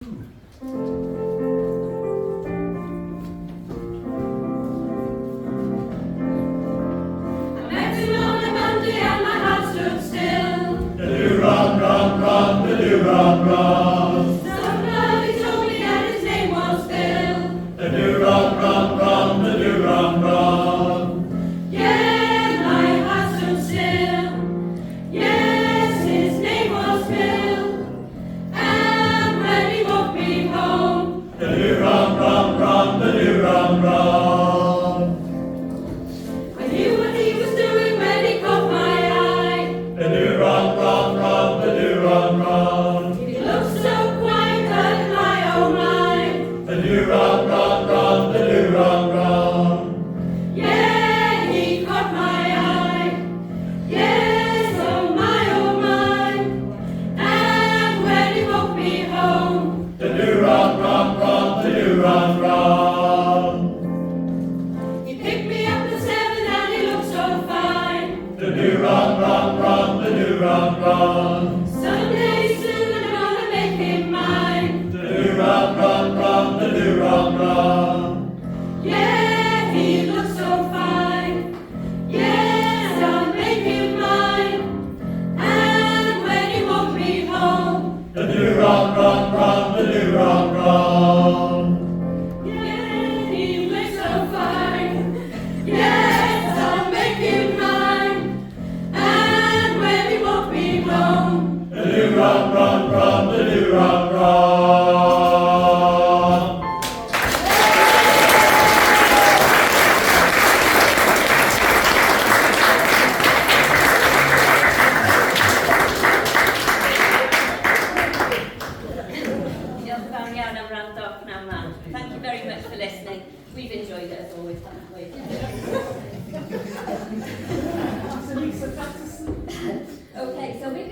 I met him on a Monday and my heart stood still. The do run, run, run, the do run, run. Somebody told me that his name was Bill. The do run, run, run, the do run, run. Yeah, my heart stood still. Yes, his name was Bill. And when he walked me home, The do run, run, run, the do run, run. I knew what he was doing when he caught my eye. The do run, run, run, the do run, run. He looked so quiet, but my oh my. The do run, run, run, the do run, run. Yeah, he caught my eye. Yes, oh my, oh my. And when he walked me home, The do run, run, run, the do run, run. he picked me up at 7 and he looked so fine. The do run, run, run, the do run, run. Someday soon I'm gonna make him mine. The do run, run, run, the do run, run. Yeah, he looks so fine. Yes, I'll make him mine. And when he walked me home, The do run, run, run, the do run, run. yeah, he looks so fine. Yes, I'll make him mine. And when he walked me home, The do run, run, run, the do run, run. Diolch yn fawr iawn am wrando pnawn 'ma. Thank you very much for listening. We've enjoyed it as always, haven't we? Lisa Patterson. Okay, so we're